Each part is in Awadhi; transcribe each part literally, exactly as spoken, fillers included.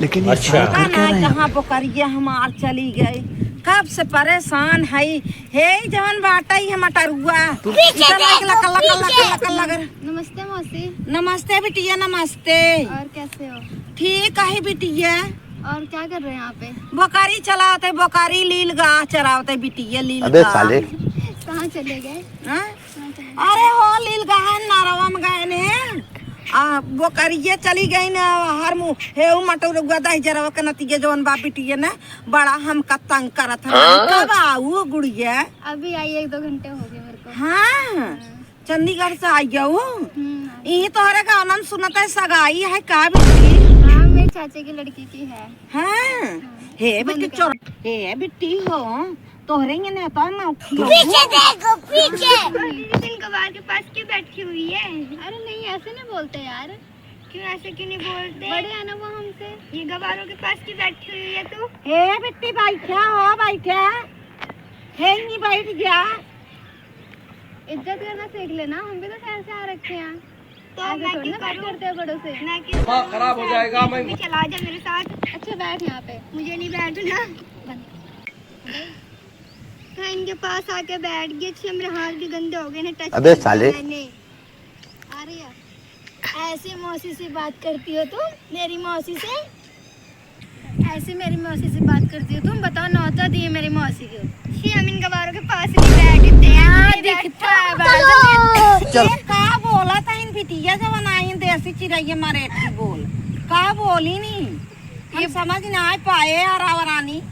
लेकिन ये अच्छा। साला कर क्या रहा है? कहाँ बोकरिया हमार चली गई, कब से परेशान है। हे जवन बाटई हम अटरुआ, पीछे इधर लग, देखो, लग, लग, लग, पीछे। लग, लग, लग। नमस्ते मौसी। नमस्ते बिटिया, नमस्ते। और कैसे हो? ठीक है बिटिया। और क्या कर रहे हैं यहाँ पे? बोकरी चलावत है, बोकरी लील गाह चरावत है बिटिया, लील अबे गाह। साले। कहाँ चले गए? हाँ? अरे हो लील गहन नरवा में गए ने, आ बोकरिये चली गई ने, हर मुँह हे उ मटौर गुआ दही जरवा के नतिये जवन बा बिटिये ने, बड़ा हमका तंग करत है। हाँ? कब आऊ गुड़िया? अभी आई, एक दो घंटे हो गए मेरे को। हाँ, हाँ। चंडीगढ़ से आई गऊ। हम्म, हाँ। ई तोहरे गाँव में सुनत है सगाई है का बिट्टी? हाँ, मेरे चाचे की लड़की की है। हाँ। हाँ। हे बंद बिट्टी कर। चोर, हे बिट्टी हो, तोहरे ये नेता ना उठियो। पीछे देखो, पीछे। दीदी, तुम गवार के पास क्यों बैठी हुई है? अरे नहीं, ऐसे नहीं बोलते यार। क्यों, ऐसे क्यों नहीं बोलते? बड़े हैं ना वो हमसे। ये गवारों के पास क्यों बैठी हुई है तू? हे बिट्टी, बैठा हो, बैठा। हे नहीं बैठ गया। इज्जत करना सीख लेना, हम भी तो शहर से आ रखे हैं। तो ऐसे मैं थोड़ी क्यों ना बात करूँ? करते हैं बड़ों से। मैं क्यों दिमाग करूँ? खराब हो जाएगा, तू मैं भी चला जा मेरे साथ। अच्छा, बैठ यहाँ पे। मुझे नहीं बैठना। हाँ, इनके पास आके बैठ गई। अच्छी, मेरे हाथ भी गंदे हो गए हैं, touch अबे कर दिया साले। मैंने। आ रही है। ऐसे मौसी से बात करती हो तुम, मेरी मौसी से? ऐसे मेरी मौसी से बात करती हो तुम? बताओ, नौता दिए मेरी मौसी को। छी, हम इन गवारों के पास नहीं बैठते हैं, हाँ, नहीं दिखता बैठते। है, बात चलो। ये का बोला था इन बिटिया जवन आई देसी चिरैया मरेठी बोल? का बोली नहीं? हम ये समझ ना आ पाए यार, रानी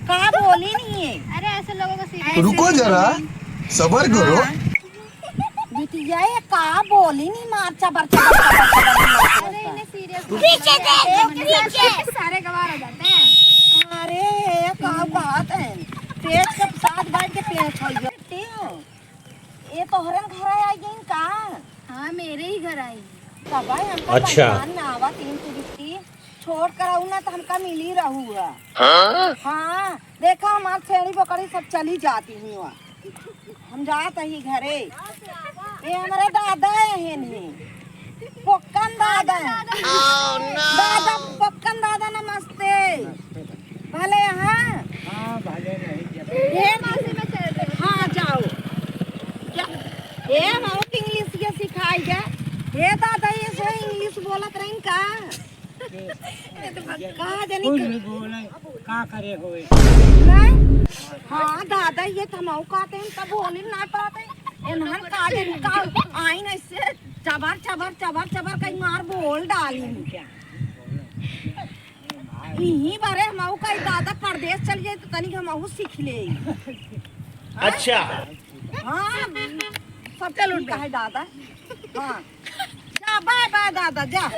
का बोली नहीं है? अरे, ऐसे लोगों को सीधे रुको ऐसे जरा, नहीं। सबर करो। हाँ। बिटिया, ये का बोली नहीं, मार चबर, चबर, चबर, चबर, चबर। अरे, इन्हें serious मत पीछे बनाओ। देख, पीछे। सारे गवार हो जाते हैं। अरे, ये का बात है? पेट के साथ बैठ के पेट हो गया। बिट्टी, ये तोहरन घर आई गई का? हाँ, मेरे ही घर आई। तब हमका अच्छा। पहचान में आवा तीन तू बिट्टी। छोड़ कर आऊ ना तो हमका मिली रहू है। हाँ? हाँ, देखा हमार छेड़ी बोकरी सब चली जाती हुआ। हम जात ही घरे। ये हमरे दादा है ने। पोक्कन दादा है। Oh, no! दादा, पोक्कन दादा नमस्ते। भले हाँ? हाँ, भले नहीं, जब ढेर मौसी में चल रहे। हाँ, जाओ। जा। ए, बहुत English ये सिखाई है। ए दादा, ये सो English बोलत रही का? कहाँ जानी कुछ क- नहीं बोले, का करे होए? नहीं? हाँ, दादा, ये तो हमहू कहते हैं, तब बोली ना पाते। इन्हन का जानी का आइन ऐसे चबर, चबर, चबर, चबर कहीं मार बोल डाली। इही बारे हमहू कहीं दादा परदेस चल जाए तो तनिक हमहू सीख ले। अच्छा। हाँ, सब चलो ठीक है दादा। हाँ, जा, bye bye दादा, जा।